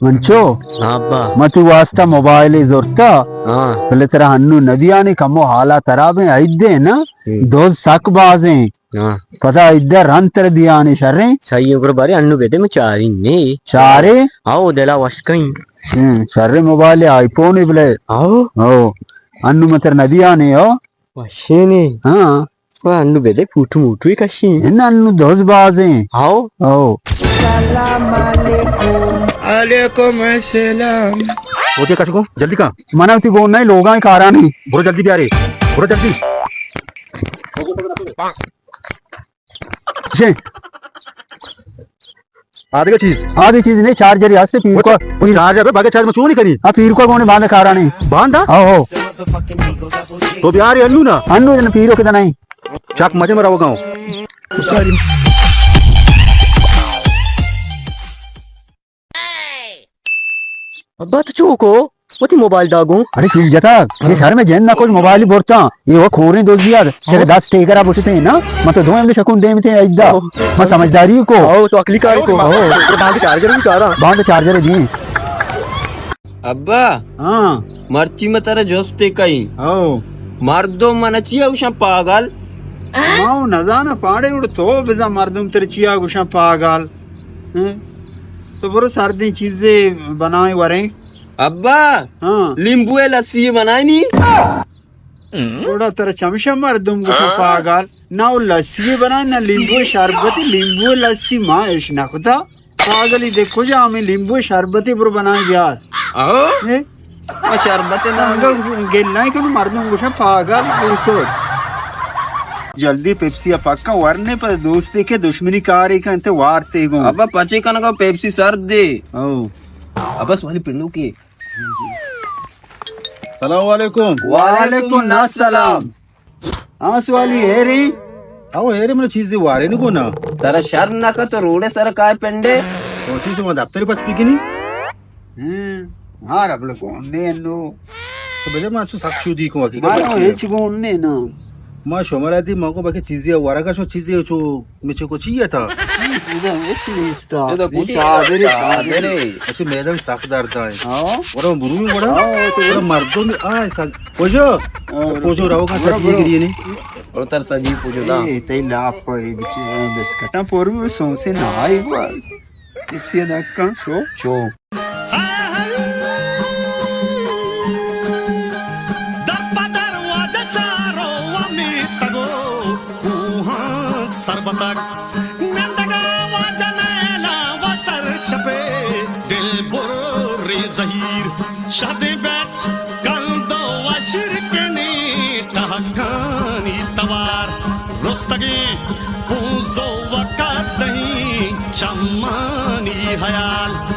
منچو؟ ہاں ابا۔ من تئی واسطہ موبائلے زرتا۔ ہاں۔ بلے ترا ہنو ندیانی، کمو حالا ترابیں، عیدے نا؟ ہم۔ دوز سک بازیں۔ ہاں۔ پدا عیدہ رند ترا دیانی شریں۔ صحیح ہے، گڑا بارے انو بدے من چاریں نے۔ چارے؟ آؤ، دلا وش کئیں۔ ہم، شریں موبائل آئی فون بلے۔ آؤ۔ آؤ۔ انو من ترا ندیانی، آؤ۔ وشینے۔ ہاں۔ وا انو بدے، پوٹو موٹو کشی۔ ان انو دوز بازیں۔ ہاؤ۔ ہاؤ۔ السلام علیکم۔ وعلیکم السلام۔ اوٹی کش گو، جلدی کا۔ منا وتی گون نہیں، لوگاں کارانی۔ برو جلدی بیارے۔ برو جلدی۔ شے۔ آدگہ چیز؟ آدگہ چیز نہیں، چارجر ہستے پیر کو۔ وہ چارجر پہ بغیر چارج میں چون نہیں کری؟ ہاں، پیر کو گونے باندھ کارانے۔ باندھا؟ ہاں، ہو۔ تو بیار انو نا۔ انو جن پیرو کے نہیں۔ چاک مجے مرا وگاؤں۔ ابا تو چوکو؟ وتی موبائل داگوں۔ ارے چیز جتا، یہ شہر میں جن نہ کچھ موبائل برتا، یہ وہ کھوریں دوزی یاد، چلے دس ٹیکرا بوشتے ہیں نا، من تو دو ہم شکون دے متے ایدا۔ من سمجھداری کو۔ او تو عقلی کاری کو۔ او۔ تو باندھ چارجر بھی کارا۔ باندھ چارجر دی۔ ابا۔ ہاں۔ مرچی میں ترا جستے کئی۔ او۔ مردم من چیا گوشاں پاگل؟ ما نزانا پاڑے اڑ تو بزا مردم تر چیا گوشاں پاگل۔ ہاں؟ تو برو سردیں چیزے بنائیں وریں۔ ابا، ہاں۔ لیمبو ءِ لسی بنائنی؟ گڑا ترا چمشا مردم گوشاں پاگل۔ نہ او لسی بنائیں، نہ لیمبو شربت، لیمبو لسی ما اش نہ کتا۔ پاگلی دے کجا ہمیں لیمبو شربت برو بنائیں بیار۔ اہو۔ اے؟ آ شربت نہ۔ انگا گلائیں کہ مردم گوشاں پاگل بوسو۔ جلدی پیپسی ءَ پکا ورنے پہ دوستے کہ دشمنی کارے کن تے وارتے گوں۔ ابا پچے کنگا پیپسی سرد دے۔ او۔ ابا سوالی پنڈو کے۔ السلام علیکم۔ وعلیکم السلام۔ ہاں سوالی ہیری۔ او ہیری من چیزے وارے نی گونا۔ ترا شر نہ کا تو روڑے سر کائے پنڈے۔ او چیز ما دفتر پچ بکنی۔ ہم، ہاں، رب لگون نے انو۔ تو بجا ما چو سک شودی کو حقیقت ما بچی۔ ہچ گون نے نا۔ ما شمارا دی ما کو باقی چیزی ورگا شو چیزی چو مچے کو چیئے تا۔ ادا ہچ نیستا۔ ادا یہ کچھ چادرے، چادرے۔ اچھا میدان سک درد آئے۔ ہاں۔ ورا بروی ورا۔ ہاں، تو ورا مردم آئے سک۔ پوجو۔ ہاں، پوجو راو کا برو، سک برو۔ گری نے۔ ورا تر سجی پوجو دا۔ اے، تئی لاپ اے بچے بسکٹاں پورو سونسے نہ آئی بار۔ ٹپسی ءَ دکاں، شو؟ شو۔ در پہ دروازہ چارو و میتگو کوہاں سربتگ۔ نندگا واجہ نیلا و سر شپے دل بری زہیر۔ شادیں بیت کندو و شیرکنیں ٹہکانی توار۔ رستگیں پونزو و کدہیں چمانی ہیال۔